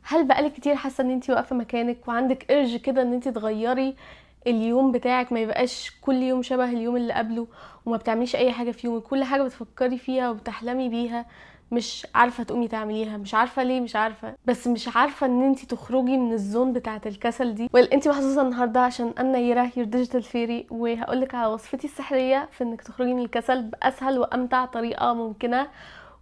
هل بقالك كتير حاسه ان انت واقفة مكانك وعندك urge كده ان انت تغيري اليوم بتاعك، ما يبقاش كل يوم شبه اليوم اللي قبله، وما بتعمليش اي حاجة في يومك، كل حاجة بتفكري فيها وبتحلمي بيها مش عارفه تقومي تعمليها، مش عارفه ليه، مش عارفه، بس مش عارفه ان انت تخرجي من ال zone بتاعه الكسل دي. well انت محظوظة النهارده عشان انا نيره your digital fairy، وهقولك على وصفتي السحريه في انك تخرجي من الكسل باسهل وامتع طريقه ممكنه.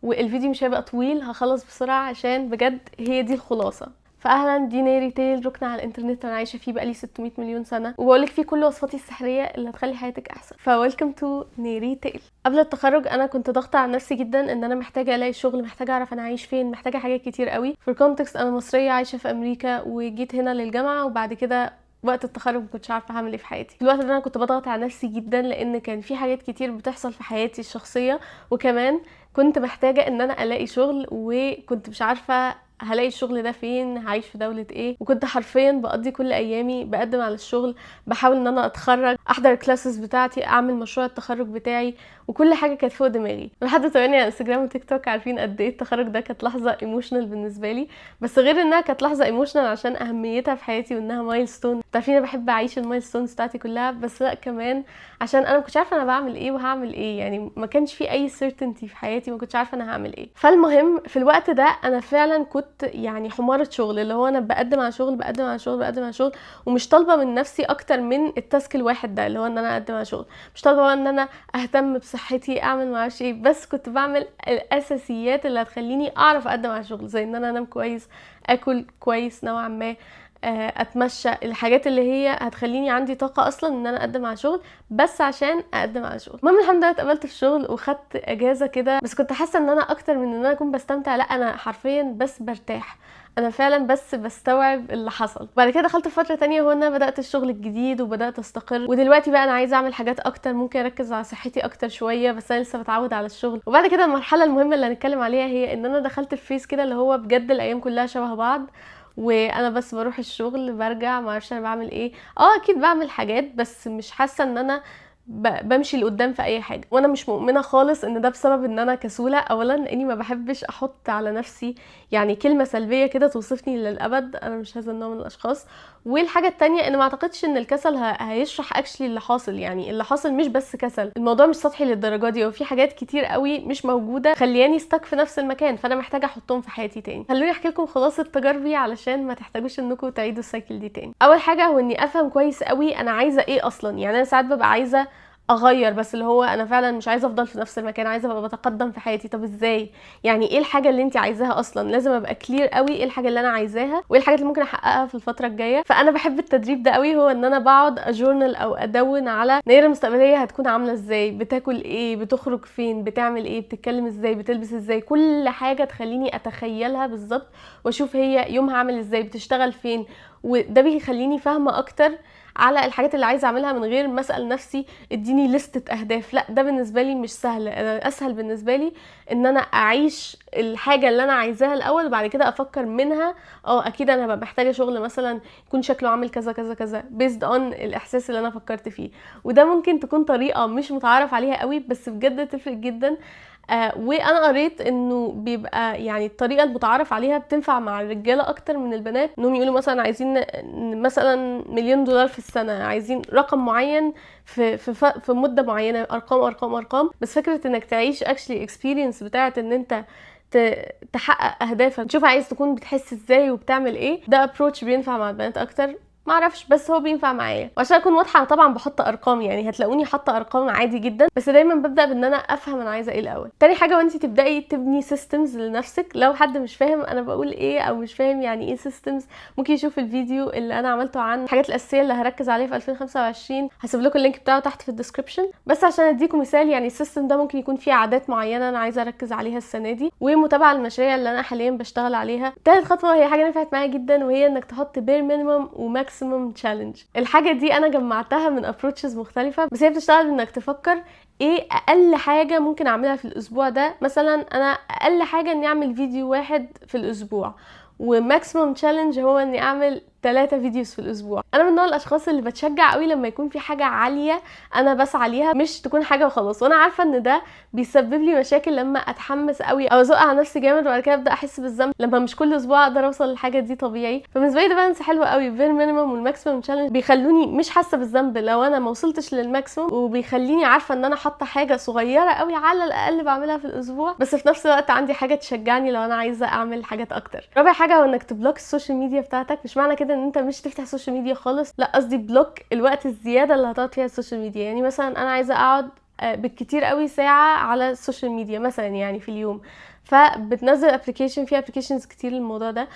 والفيديو مش هيبقى طويل، هخلص بسرعة عشان بجد هي دي الخلاصة. فاهلا، دي نيري تيل، ركن على الانترنت انا عايشه فيه بقالي 600 مليون سنه، وبقولك فيه كل وصفاتي السحريه اللي هتخلي حياتك احسن. ف welcome to نيري تيل. قبل التخرج انا كنت ضاغطة على نفسي جدا ان انا محتاجه الاقي شغل، محتاجه اعرف انا عايش فين، محتاجه حاجات كتير قوي. for context، انا مصرية عايشه في امريكا، وجيت هنا للجامعه، وبعد كده وقت التخرج ما كنتش عارفه هعمل ايه في حياتي. في الوقت ده انا كنت بضغط على نفسي جدا لان كان في حاجات كتير بتحصل في حياتي الشخصيه، وكمان كنت محتاجه ان انا الاقي شغل، وكنت مش عارفه هلاقي الشغل ده فين، هعيش في دولة ايه. وكنت حرفيا بقضي كل ايامي بقدم على الشغل، بحاول ان انا اتخرج، احضر ال classes بتاعتي، اعمل مشروع التخرج بتاعي، وكل حاجة كانت فوق دماغي. لو حد تابعني على انستجرام وتيك توك عارفين قد ايه التخرج ده كانت لحظة emotional بالنسبة لي، بس غير انها كانت لحظة emotional عشان اهميتها في حياتي وانها milestone، عارفين انا بحب اعيش ال milestones بتاعتي كلها، بس لا كمان عشان انا ما كنتش عارفه انا بعمل ايه وهعمل ايه، يعني ما كانش في اي certainty في حياتي، ما كنتش عارفه انا هعمل ايه. فالمهم في الوقت ده انا فعلا كنت يعني حمارة شغل، اللي هو انا بقدم على شغل، بقدم على شغل، بقدم على شغل، ومش طالبه من نفسي اكتر من ال task الواحد ده اللي هو ان انا اقدم على شغل. مش طالبه بقى ان انا اهتم بصحتي، اعمل ما اعرفش ايه، بس كنت بعمل الاساسيات اللي هتخليني اعرف اقدم على شغل، زي ان انا انام كويس، اكل كويس نوعا ما، اتمشى، الحاجات اللي هي هتخليني عندي طاقة اصلا ان انا اقدم على شغل، بس عشان اقدم على شغل. المهم الحمد لله اتقبلت في الشغل وخدت اجازه كده، بس كنت حاسه ان انا اكتر من ان انا اكون بستمتع، لا انا حرفيا بس برتاح، انا فعلا بس بستوعب اللي حصل. بعد كده دخلت في فترة تانية، هو ان انا بدات الشغل الجديد وبدات استقر، ودلوقتي بقى انا عايزه اعمل حاجات اكتر، ممكن اركز على صحتي اكتر شويه، بس انا لسه بتعود على الشغل. وبعد كده المرحلة المهمة اللي هنتكلم عليها هي ان انا دخلت في phase كده اللي هو بجد الايام كلها شبه بعض، وانا بس بروح الشغل برجع ما اعرفش انا بعمل ايه. اكيد بعمل حاجات، بس مش حاسه ان انا بمشي لقدام في اي حاجه. وانا مش مؤمنة خالص ان ده بسبب ان انا كسوله، اولا لاني ما بحبش احط على نفسي يعني كلمة سلبية كده توصفني للابد، انا مش هذا النوع من الاشخاص. والحاجة التانية ان ما اعتقدش ان الكسل هيشرح actually اللي حاصل، يعني اللي حاصل مش بس كسل، الموضوع مش سطحي للدرجة دي، وفي حاجات كتير قوي مش موجودة خلياني stuck في نفس المكان، فانا محتاجه احطهم في حياتي تاني. خلوني احكي لكم خلاصه تجاربي علشان ما تحتاجوش انكم تعيدوا ال cycle دي تاني. اول حاجة هو اني افهم كويس قوي انا عايزه ايه اصلا. يعني انا ساعات ببقى عايزه اغير، بس اللي هو انا فعلا مش عايزه افضل في نفس المكان، عايزه ابقى بتقدم في حياتي. طب ازاي؟ يعني ايه الحاجة اللي انت عايزاها اصلا؟ لازم ابقى clear قوي ايه الحاجة اللي انا عايزاها وايه الحاجات اللي ممكن احققها في الفترة الجاية. فانا بحب التدريب ده قوي، هو ان انا بقعد ا journal او ادون على نيره المستقبلية هتكون عامله ازاي، بتاكل ايه، بتخرج فين، بتعمل ايه، بتتكلم ازاي، بتلبس ازاي، كل حاجة تخليني اتخيلها بالظبط واشوف هي يومها عامل ازاي، بتشتغل فين. وده بيخليني فاهمه اكتر على الحاجات اللي عايزه اعملها من غير ما اسال نفسي اديني لستة اهداف. لا ده بالنسبة لي مش سهل، انا اسهل بالنسبة لي ان انا اعيش الحاجة اللي انا عايزاها الاول وبعد كده افكر منها. اكيد انا هبقى محتاجه شغل مثلا يكون شكله عامل كذا كذا كذا based on الاحساس اللي انا فكرت فيه. وده ممكن تكون طريقه مش متعارف عليها قوي، بس بجد تفرق جدا. وانا قريت انه بيبقى يعني الطريقة المتعارف عليها بتنفع مع الرجالة اكتر من البنات، انهم يقولوا مثلا عايزين مثلا مليون دولار في السنة، عايزين رقم معين في مده معينة، ارقام ارقام ارقام. بس فكرة انك تعيش actually experience بتاعه ان انت تحقق اهدافك، تشوف عايز تكون بتحس ازاي وبتعمل ايه، ده approach بينفع مع البنات اكتر. ما اعرفش، بس هو بينفع معايا. وعشان اكون واضحة طبعا بحط ارقام، يعني هتلاقوني حاطه ارقام عادي جدا، بس دايما ببدا بان انا افهم انا عايزه ايه الاول. تاني حاجة وانت تبداي تبني systems لنفسك. لو حد مش فاهم انا بقول ايه او مش فاهم يعني ايه systems، ممكن يشوف الفيديو اللي انا عملته عن الحاجات الاساسية اللي هركز عليها في 2025، هسيب لكم ال link بتاعه تحت في ال description. بس عشان اديكم مثال، يعني ال system ده ممكن يكون فيه عادات معينة انا عايزه اركز عليها السنة دي، ومتابعة المشاريع اللي انا حاليا بشتغل عليها. تالت خطوة هي حاجة نفعت معايا جدا، وهي انك تحط bare minimum و maximum challenge. الحاجة دي انا جمعتها من approaches مختلفة، بس هي بتشتغل انك تفكر ايه اقل حاجة ممكن اعملها في الاسبوع ده. مثلا انا اقل حاجة اني اعمل فيديو واحد في الاسبوع، و maximum challenge هو اني اعمل 3 videos في الاسبوع. انا من نوع الاشخاص اللي بتشجع قوي لما يكون في حاجة عالية انا بسعى ليها، مش تكون حاجة وخلاص. وانا عارفه ان ده بيسبب لي مشاكل لما اتحمس قوي او ازق على نفسي جامد، وبعد كده ابدا احس بالذنب لما مش كل اسبوع اقدر اوصل للحاجة دي طبيعي. فبالنسبه لي ده balance حلو قوي. ال bare minimum وال maximum challenge بيخلوني مش حاسه بالذنب لو انا ما وصلتش لل maximum، وبيخليني عارفه ان انا حاطه حاجة صغيرة قوي على الاقل بعملها في الاسبوع، بس في نفس الوقت عندي حاجة تشجعني لو انا عايزه اعمل حاجات اكتر. رابع حاجة هو انك ت block ال social media بتاعتك. مش معنى كده ان انت مش تفتح ال social media خالص، لا قصدي block الوقت الزيادة اللي هتقعد فيها ال social media. يعني مثلا انا عايزه اقعد بالكتير قوي ساعة على ال social media مثلا يعني في اليوم، فبتنزل application، في applications كتير للموضوع ده،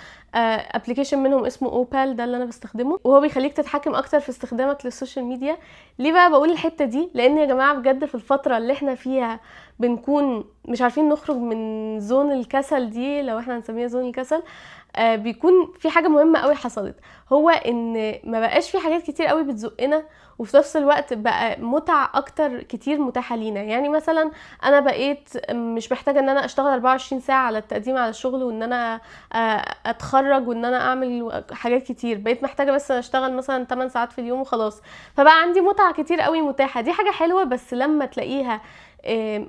application منهم اسمه Opal، ده اللي انا بستخدمه، وهو بيخليك تتحكم اكتر في استخدامك لل social media. ليه بقى بقول الحتة دي؟ لان يا جماعة بجد في الفترة اللي احنا فيها بنكون مش عارفين نخرج من zone الكسل دي، لو احنا هنسميها zone الكسل، بيكون في حاجة مهمة قوي حصلت، هو ان ما بقاش في حاجات كتير قوي بتزقنا، وفي نفس الوقت بقى متع اكتر كتير متاحة لينا. يعني مثلا انا بقيت مش محتاجه ان انا اشتغل 24 ساعة على التقديم على الشغل، وان انا اتخرج، وان انا اعمل حاجات كتير، بقيت محتاجه بس اشتغل مثلا 8 ساعات في اليوم وخلاص. فبقى عندي متع كتير قوي متاحة، دي حاجة حلوة، بس لما تلاقيها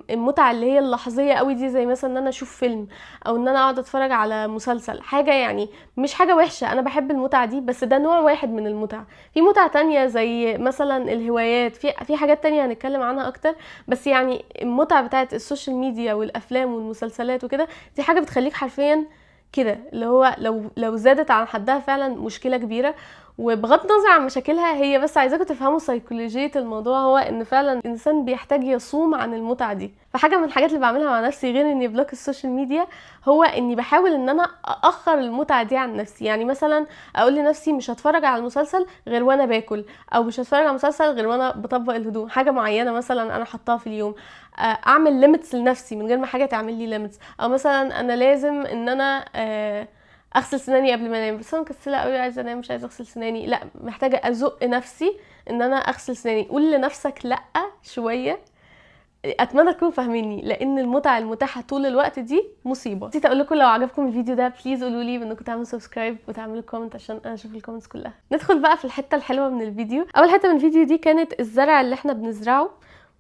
المتعة اللي هي اللحظيه قوي دي، زي مثلا ان انا اشوف فيلم او ان انا اقعد اتفرج على مسلسل، حاجة يعني مش حاجة وحشة، انا بحب المتعة دي، بس ده نوع واحد من المتعة. في متعه تانية زي مثلا الهوايات، في حاجات تانية هنتكلم عنها اكتر، بس يعني المتعة بتاعت ال social media والافلام والمسلسلات وكده، دي حاجة بتخليك حرفيا كده اللي هو لو زادت عن حدها فعلا مشكلة كبيرة. وبغض النظر عن مشاكلها، هي بس عايزاكم تفهموا سيكولوجية الموضوع، هو ان فعلا الانسان بيحتاج يصوم عن المتعة دي. فحاجه من الحاجات اللي بعملها مع نفسي غير اني block ال social media، هو اني بحاول ان انا اخر المتعة دي عن نفسي. يعني مثلا اقول لنفسي مش هتفرج على المسلسل غير وانا باكل، او مش هتفرج على المسلسل غير وانا بطبق الهدوم، حاجة معينة مثلا انا حطاها في اليوم. اعمل limits لنفسي من غير ما حاجة تعمل لي limits. او مثلا انا لازم ان انا اغسل سناني قبل ما انام، بس انا مكسله قوي عايزه انام مش عايزه اغسل سناني، لا محتاجه ازق نفسي ان انا اغسل سناني. قول لنفسك لا شوية. اتمنى تكونوا فاهميني، لان المتعة المتاحة طول الوقت دي مصيبة. نسيت اقول لكم لو عجبكم الفيديو ده please قولوا لي بانكم تعملوا subscribe وتعملوا comment عشان انا اشوف ال comments كلها. ندخل بقى في الحتة الحلوة من الفيديو. اول حتة من الفيديو دي كانت الزرع اللي احنا بنزرعه،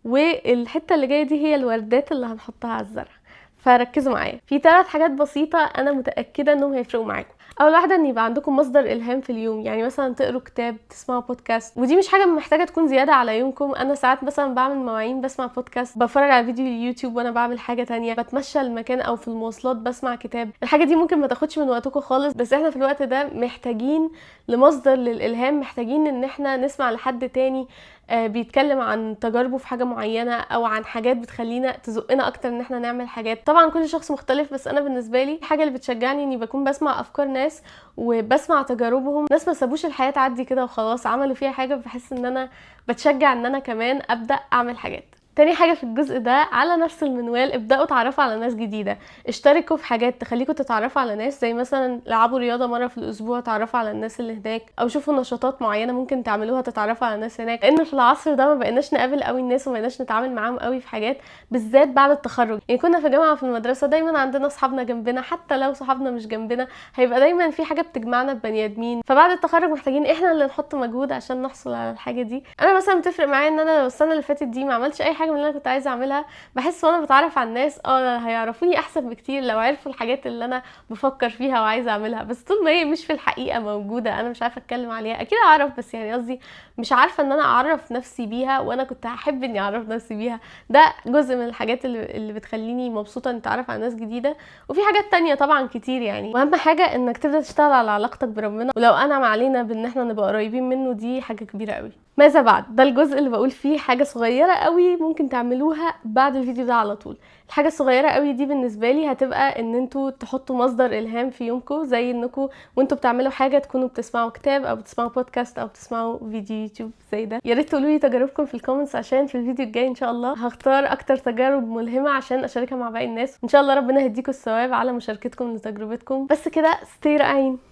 والحتة اللي جاية دي هي الوردات اللي هنحطها على الزرع، فركزوا معايا. في 3 حاجات بسيطة انا متاكدة انهم هيفرقوا معاكم. اول واحدة ان يبقى عندكم مصدر الهام في اليوم، يعني مثلا تقروا كتاب، تسمعوا بودكاست، ودي مش حاجة محتاجه تكون زيادة على يومكم. انا ساعات مثلا بعمل مواعين بسمع بودكاست، بتفرج على فيديو اليوتيوب وانا بعمل حاجة تانية، بتمشى المكان او في المواصلات بسمع كتاب. الحاجة دي ممكن ما تاخدش من وقتكم خالص، بس احنا في الوقت ده محتاجين لمصدر للالهام، محتاجين ان احنا نسمع لحد تاني بيتكلم عن تجاربه في حاجة معينة او عن حاجات بتخلينا تزقنا اكتر ان احنا نعمل حاجات. طبعا كل شخص مختلف، بس انا بالنسبة لي الحاجة اللي بتشجعني اني بكون بسمع افكار ناس وبسمع تجاربهم، ناس ما سابوش الحياة تعدي كده وخلاص، عملوا فيها حاجة، بحس ان انا بتشجع ان انا كمان ابدا اعمل حاجات. تاني حاجة في الجزء ده على نفس المنوال، ابدأوا تعرفوا على ناس جديدة، اشتركوا في حاجات تخليكوا تتعرفوا على ناس، زي مثلا العبوا رياضة مرة في الأسبوع تعرفوا على الناس اللي هناك، أو شوفوا نشاطات معينة ممكن تعملوها تتعرفوا على ناس هناك. لأن في العصر ده ما بقيناش نقابل قوي الناس وما بقيناش نتعامل معاهم قوي في حاجات، بالذات بعد التخرج. يعني كنا في جامعة في المدرسة دايما عندنا أصحابنا جنبنا، حتى لو صحابنا مش جنبنا هيبقى دايما في حاجة بتجمعنا ببني آدمين. فبعد التخرج محتاجين احنا اللي نحط مجهود عشان نحصل على الحاجة دي. أنا مثلا بتفرق معايا إن أنا لو السنة اللي فاتت دي ما عملتش أي حاجة من اللي انا كنت عايزه اعملها، بحس وانا بتعرف على الناس هيعرفوني احسن بكتير لو عرفوا الحاجات اللي انا بفكر فيها وعايزه اعملها. بس طول ما هي مش في الحقيقة موجودة انا مش عارفه اتكلم عليها، اكيد اعرف بس يعني قصدي مش عارفه ان انا اعرف نفسي بيها، وانا كنت هحب اني اعرف نفسي بيها. ده جزء من الحاجات اللي بتخليني مبسوطة ان اتعرف على ناس جديدة. وفي حاجات تانية طبعا كتير يعني. واهم حاجة انك تبدا تشتغل على علاقتك بربنا، ولو انعم علينا بان احنا نبقى قريبين منه دي حاجة كبيرة قوي. ماذا بعد؟ ده الجزء اللي بقول فيه حاجة صغيرة قوي ممكن تعملوها بعد الفيديو ده على طول. الحاجة الصغيرة قوي دي بالنسبة لي هتبقى ان انتوا تحطوا مصدر الهام في يومكم، زي انكم وانتوا بتعملوا حاجة تكونوا بتسمعوا كتاب او بتسمعوا بودكاست او بتسمعوا فيديو يوتيوب زي ده. يا ريت تقولوا لي تجاربكم في ال comments، عشان في الفيديو الجاي ان شاء الله هختار اكتر تجارب ملهمة عشان اشاركها مع باقي الناس. ان شاء الله ربنا يهديكم الثواب على مشاركتكم لتجربتكم. بس كده، stay رائعين.